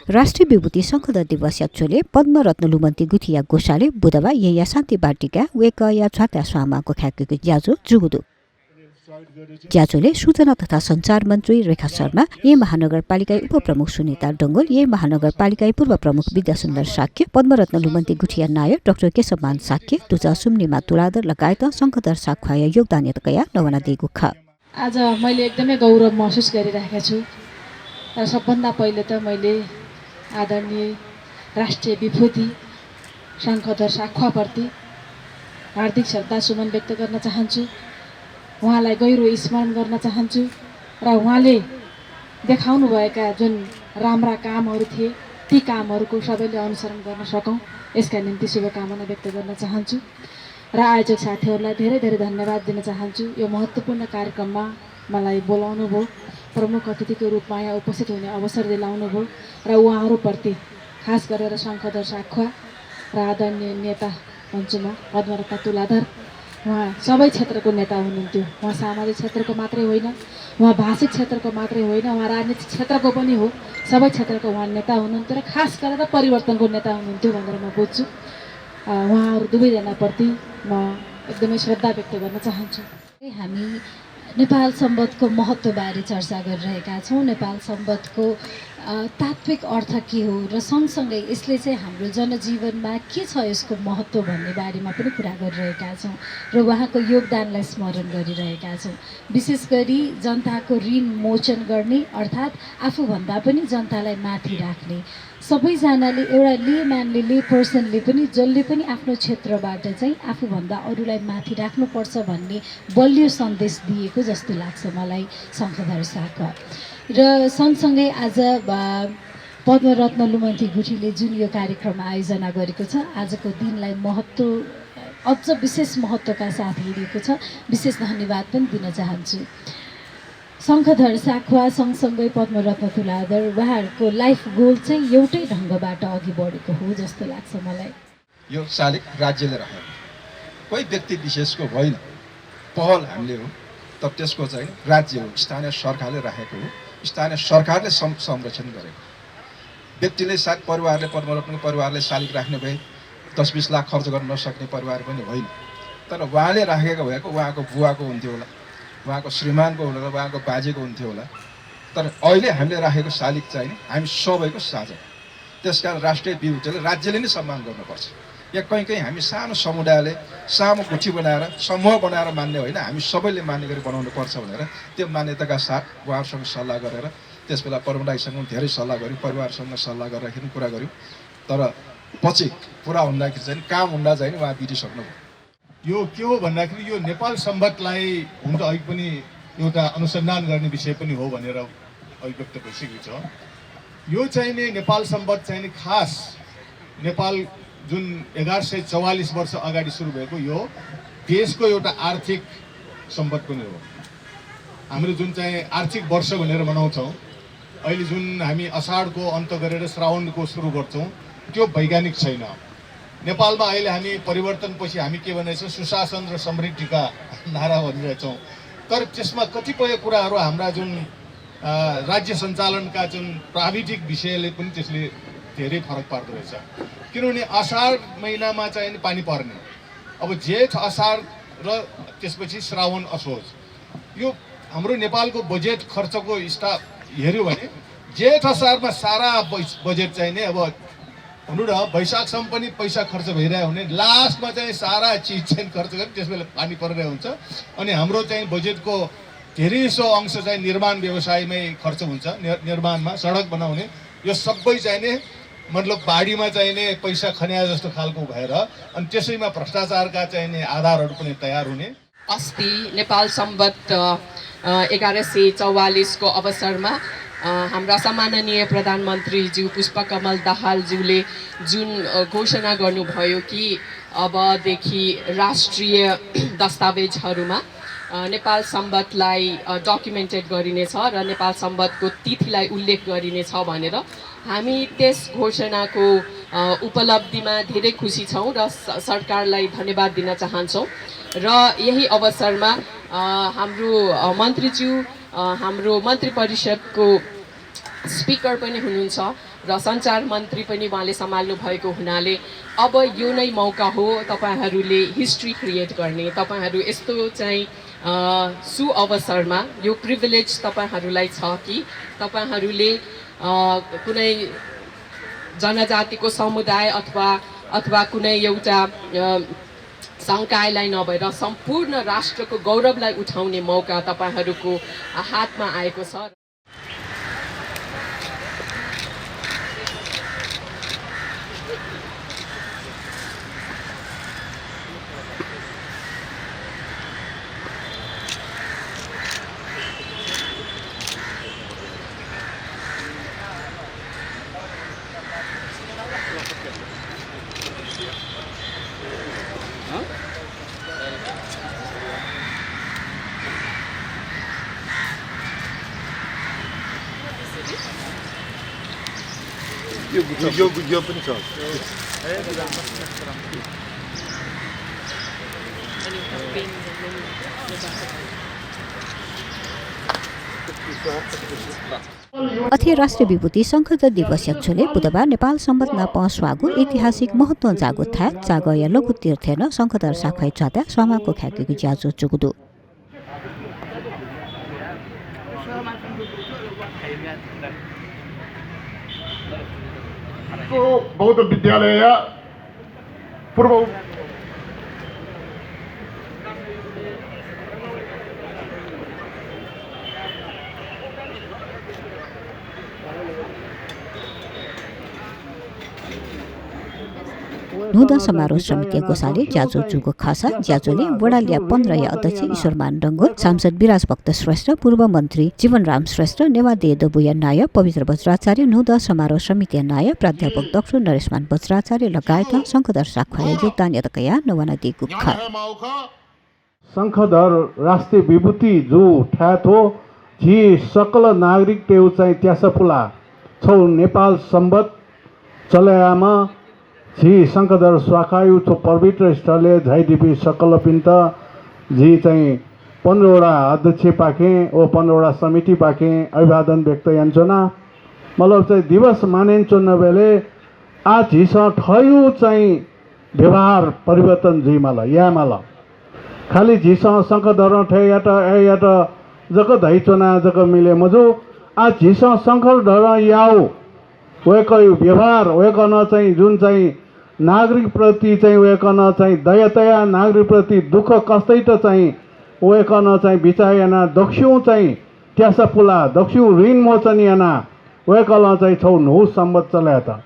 राष्ट्रिय विभूति शङ्खधर दिवस याचोले पद्मरत्न लुमन्ती गुठिया गोसाले बुधबार यया शान्ति बाटिका वेकया छाता स्वामाको ख्याकेको ज्याजो जुगुदु ज्याजोले सूचना तथा सञ्चार मन्त्री रेखा शर्मा यही महानगरपालिका उपप्रमुख सुनिता डङ्गोल यही महानगरपालिका पूर्व प्रमुख विद्यासुन्दर साक्य पद्मरत्न लुमन्ती गुठिया नायक डाक्टर केशवमान साक्य दुजा सुम्निमा तुलादर लगायत शङ्खधर साख्वाया योगदान यतकया नवना दिएको ख आज मैले एकदमै गौरव महसुस गरिरहेको छु र सबभन्दा पहिले त मैले आदरणीय राष्ट्रिय विभूति शङ्खधर साख्वाप्रति हार्दिक श्रद्धा सुमन व्यक्त गर्न चाहन्छु। उहाँलाई गहिरो स्मरण गर्न चाहन्छु र उहाँले देखाउनुभएका जुन राम्रा कामहरू थिए ती कामहरूको सबैले अनुसरण गर्न सकौँ यसका निम्ति शुभकामना व्यक्त गर्न चाहन्छु र आयोजक साथीहरूलाई धेरै धेरै धन्यवाद दिन चाहन्छु। यो महत्त्वपूर्ण कार्यक्रममा मलाई बोलाउनु भयो, प्रमुख अतिथिको रूपमा यहाँ उपस्थित हुने अवसर दिलाउनु भयो र उहाँहरूप्रति खास गरेर शङ्खधर साख्वा र आदरणीय नेता पञ्चमा पद्मरत्न तुलाधर उहाँ सबै क्षेत्रको नेता हुनुहुन्थ्यो। उहाँ सामाजिक क्षेत्रको मात्रै होइन, उहाँ भाषिक क्षेत्रको मात्रै होइन, उहाँ राजनीतिक क्षेत्रको पनि हो। सबै क्षेत्रको उहाँ नेता हुनुहुन्थ्यो र खास गरेर परिवर्तनको नेता हुनुहुन्थ्यो भनेर म बुझ्छु। उहाँहरू दुवैजनाप्रति म एकदमै श्रद्धा व्यक्त गर्न चाहन्छु। हामी नेपाल सम्बन्धको महत्त्वबारे चर्चा गरिरहेका छौँ। नेपाल सम्बन्धको तात्विक अर्थ के हो र सँगसँगै यसले चाहिँ हाम्रो जनजीवनमा के छ यसको महत्त्व भन्ने बारेमा पनि कुरा गरिरहेका छौँ र उहाँको योगदानलाई स्मरण गरिरहेका छौँ। विशेष गरी जनताको ऋण मोचन गर्ने अर्थात् आफूभन्दा पनि जनतालाई माथि राख्ने, सबैजनाले एउटा लेम्यानले ले पर्सनले पनि जसले पनि आफ्नो क्षेत्रबाट चाहिँ आफूभन्दा अरूलाई माथि राख्नुपर्छ भन्ने बलियो सन्देश दिएको जस्तो लाग्छ मलाई शङ्खधर साख्वा। र सँगसँगै आज पद्मरत्न लुमन्ती गुठीले जुन यो कार्यक्रम आयोजना गरेको छ आजको दिनलाई महत्त्व अझ विशेष महत्त्वका साथ हेरिएको छ। विशेष धन्यवाद पनि दिन चाहन्छु। शङ्खधर साख्वा सँगसँगै पद्मरत्न तुलाधर उहाँहरूको लाइफ गोल चाहिँ एउटै ढङ्गबाट अघि बढेको हो जस्तो लाग्छ मलाई। यो शालिक राज्यले राखेको कोही व्यक्ति विशेषको होइन, पहल हामीले हो, तर त्यसको चाहिँ राज्य हो, स्थानीय सरकारले राखेको हो, स्थानीय सरकारले संरक्षण गरेको। व्यक्तिले साथ परिवारले पद्मरत्नको परिवारले शालिक राख्ने भए 10-20 लाख खर्च गर्न नसक्ने परिवार पनि होइन, तर उहाँले राखेको भएको उहाँको बुवाको हुन्थ्यो होला, उहाँको श्रीमानको होला, उहाँको बाजेको हुन्थ्यो होला। तर अहिले हामीले राखेको शालिक चाहिँ हामी सबैको साझा। त्यसकारण राष्ट्रिय विभूतिले राज्यले नै सम्मान गर्नुपर्छ। या कहीँ हामी सानो समुदायले सानो गुठी बनाएर समूह बनाएर मान्ने होइन, हामी सबैले मान्ने गरी बनाउनु पर्छ भनेर त्यो मान्यताका साथ उहाँहरूसँग सल्लाह गरेर त्यसबेला परमदाईसँग धेरै सल्लाह गऱ्यौँ, परिवारसँग सल्लाह गर्दाखेरि कुरा गऱ्यौँ। तर पछि पुरा हुँदाखेरि चाहिँ काम हुँदा चाहिँ उहाँ बितिसक्नुभयो। यो के हो भन्दाखेरि यो नेपाल सम्बन्धलाई हुन त अघि पनि एउटा अनुसन्धान गर्ने विषय पनि हो भनेर अभिव्यक्त भइसकेको छ। यो चाहिँ नि नेपाल सम्बन्ध चाहिँ नि खास नेपाल जुन 1144 वर्ष अगाडि सुरु भएको यो देशको एउटा आर्थिक सम्बन्ध पनि हो। हाम्रो जुन चाहिँ आर्थिक वर्ष भनेर मनाउँछौँ, अहिले जुन हामी असाढको अन्त गरेर श्रावणको सुरु गर्छौँ त्यो वैज्ञानिक छैन। नेपालमा अहिले हामी परिवर्तनपछि हामी के भनेछौँ, सुशासन र समृद्धिका नारा भनिरहेछौँ, तर त्यसमा कतिपय कुराहरू हाम्रा जुन राज्य सञ्चालनका जुन प्राविधिक विषयले पनि त्यसले धेरै फरक पार्दो रहेछ। किनभने असार महिनामा चाहिँ पानी पर्ने, अब जेठ असार र त्यसपछि श्रावण असोज, यो हाम्रो नेपालको बजेट खर्चको स्टाफ हेऱ्यो भने जेठ असारमा सारा बजेट चाहिँ नि अब हुनु र वैशाखसम्म पनि पैसा खर्च भइरहेको हुने, लास्टमा चाहिँ सारा चिज चाहिँ खर्च गरी त्यसबेला पानी परिरहेको हुन्छ। अनि हाम्रो चाहिँ बजेटको धेरै सो अंश चाहिँ निर्माण व्यवसायमै खर्च हुन्छ, निर्माणमा सडक बनाउने, यो सबै चाहिँ नि मतलब बाढीमा चाहिँ नि पैसा खन्या जस्तो खालको भएर अनि त्यसैमा भ्रष्टाचारका चाहिँ नि आधारहरू पनि तयार हुने। अस्ति नेपाल सम्बत 1144 को अवसरमा हाम्रा सम्माननीय प्रधानमन्त्रीज्यू पुष्पकमल दाहालज्यूले जुन घोषणा गर्नुभयो कि अबदेखि राष्ट्रिय दस्तावेजहरूमा नेपाल सम्बतलाई डकुमेन्टेड गरिनेछ र नेपाल सम्बतको तिथिलाई उल्लेख गरिनेछ भनेर हामी त्यस घोषणाको उपलब्धिमा धेरै खुसी छौँ र सरकारलाई धन्यवाद दिन चाहन्छौँ। र यही अवसरमा हाम्रो मन्त्रीज्यू हाम्रो मन्त्री परिषदको स्पिकर पनि हुनुहुन्छ र सञ्चार मन्त्री पनि उहाँले सम्हाल्नु भएको हुनाले अब यो नै मौका हो तपाईँहरूले हिस्ट्री क्रिएट गर्ने। तपाईँहरू यस्तो चाहिँ सुअवसरमा यो प्रिभिलेज तपाईँहरूलाई छ कि तपाईँहरूले कुनै जनजातिको समुदाय अथवा कुनै एउटा सङ्कायलाई नभएर सम्पूर्ण राष्ट्रको गौरवलाई उठाउने मौका तपाईँहरूको हातमा आएको छ। यो पनि छ। अथे राष्ट्रिय विभूति शङ्खध्वज दिवस यक्षले बुधबार नेपाल सम्बत स्वागु ऐतिहासिक महत्व जागो था जाग या लघु तीर्थेन शङ्खधर साखै चाता स्वामाको ख्याकेको ज्याजो चुगुदु बौद्ध विद्यालय पूर्व नुदा समारोह समिति गोसाले ज्याजो जुगो खासा ज्याजोले वडालिया 15 या अध्यक्ष ईश्वरमान डङ्गोल सांसद विराज भक्त श्रेष्ठ पूर्व मन्त्री जीवनराम श्रेष्ठ नेवादे दबुया नायक पवित्र वज्राचार्य नुदा समारोह समिति नायक प्राध्यापक डाक्टर नरेशमान वज्राचार्य लगायतका शङ्खधर साखय योगदान यतकया नवना दिगु ख शङ्खधर राष्ट्रिय विभूति जो ठ्याथो झी सकल नागरिक टेउ चाहिँ त्यासफुला छौ नेपाल सम्बत चलयामा झी शङ्खधर स्वाखायु छो पवित्र स्थलले झाइदिपी सकल पिन्त झी चाहिँ 15वटा अध्यक्ष पाखे ओ 15वटा समिति पाखे अभिवादन व्यक्त यान्छोना मतलब चाहिँ दिवस मानेन्चो नभेले आ झिस ठयु चाहिँ व्यवहार परिवर्तन झिमाल यामाल खाली झिस शङ्खधर ठे याट जग धैचोना जग मिले मजु आ झिस शङ्खधर याउ वेकयु व्यवहार वेकन चाहिँ जुन चाहिँ नागरिक प्रति चाहिँ वेकन चाहिँ दयातया नागरिक प्रति दुःख कस्तै त चाहिँ वेकन चाहिँ बिचायना दक्षिण चाहिँ त्यासा पुला दक्षिण ऋण मोचन याना वेकल चाहिँ छौ नु सम्बत चलाया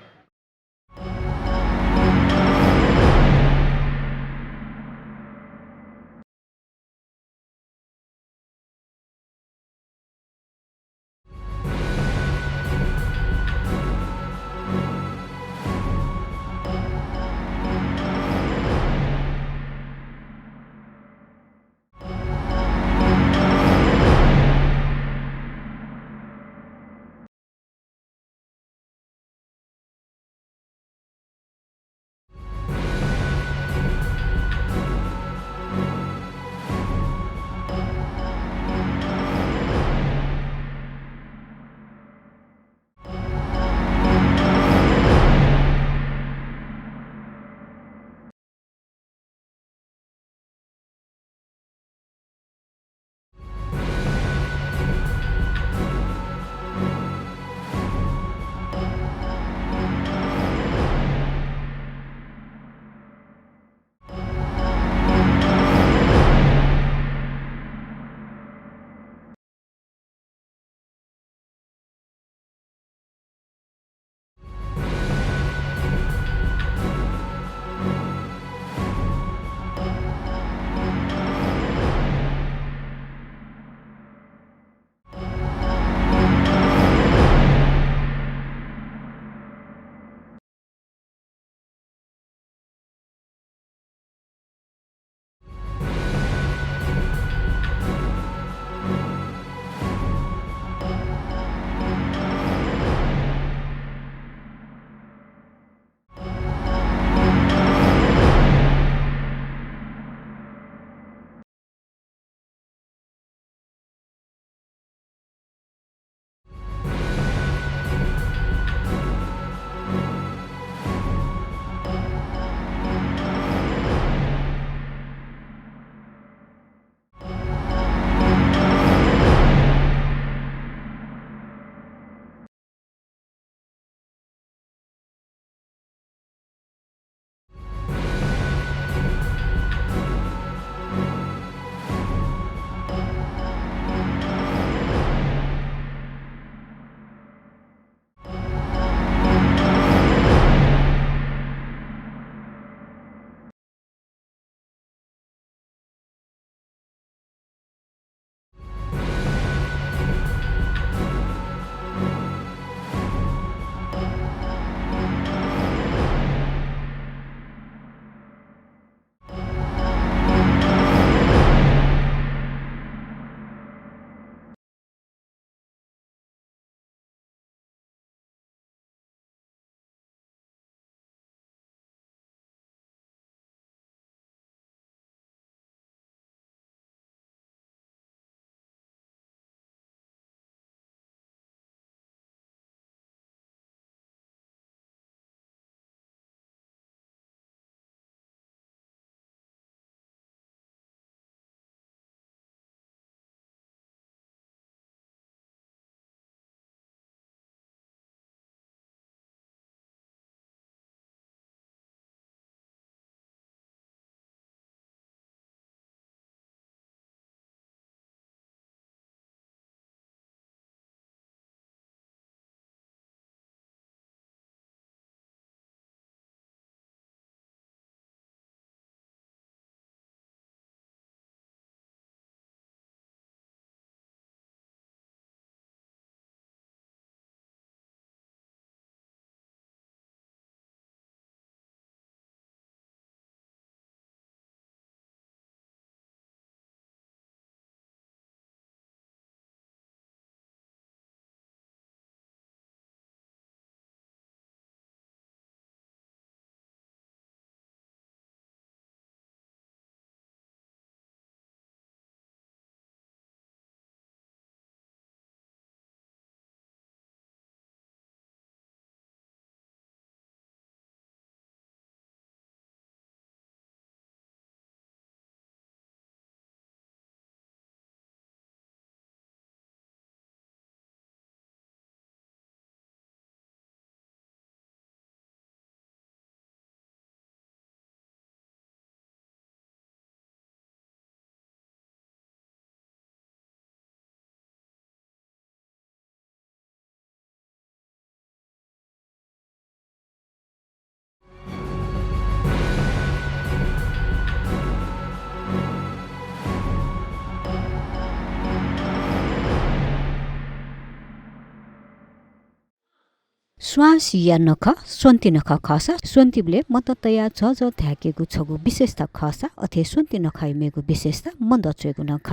श्वास या नख स्वन्ति नख खसा स्वन्तिले मततया झ ध्याकेको छगु विशेषता खसा अथे स्वन्ति नखाइमेको विशेषता मन्द चुएको नख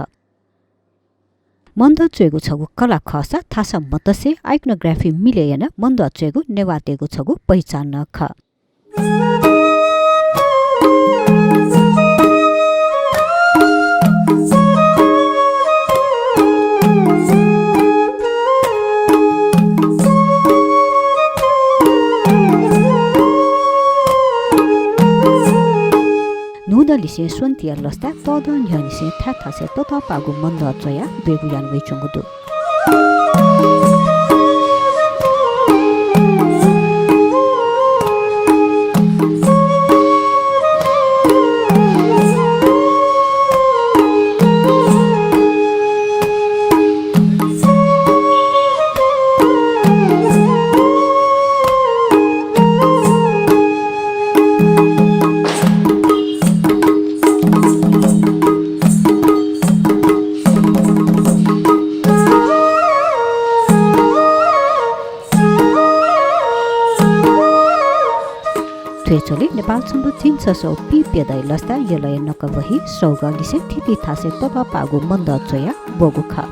मन्द चुएको छगु कला खसा थासा मतसे आइक्नोग्राफी मिलेन मन्द चुएको नेवातेको छगु पहिचान नख नुदलिसे स्वन्तिया लस्ता तदन ह्यनिसे थाथासे तथा पागु मन्द चया बेगुयान वैचुंगुदु त्वेचोले नेपाल सम्बत 300 पिपेदाइ लस्ता यलय नकवही सौगालिसे थिति थासे तथा पागु मन्द चया बोगु खा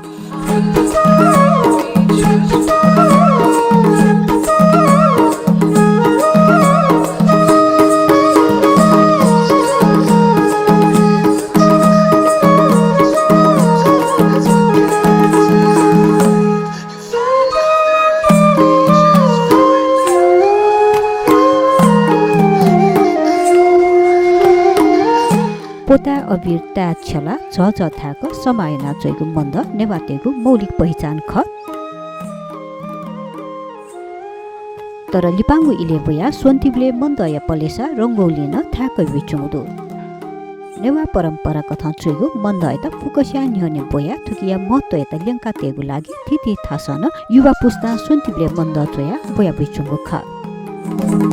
पोता अबिर त्या छला झ थाको समायना चोइगु मन्द नेवातेगु मौलिक पहिचान ख तर लिपाङ्गु इले बोया स्वन्तिबले मन्दय पलेसा रंगौलिन थाको विचुङदु नेवा परम्परा कथा चोइगु मन्दय त फुकस्या न्हने बोया थुकिया महत्व त लेंका तेगु लागि थिति थासन युवा पुस्ता स्वन्तिबले मन्द चोया बोया विचुङगु ख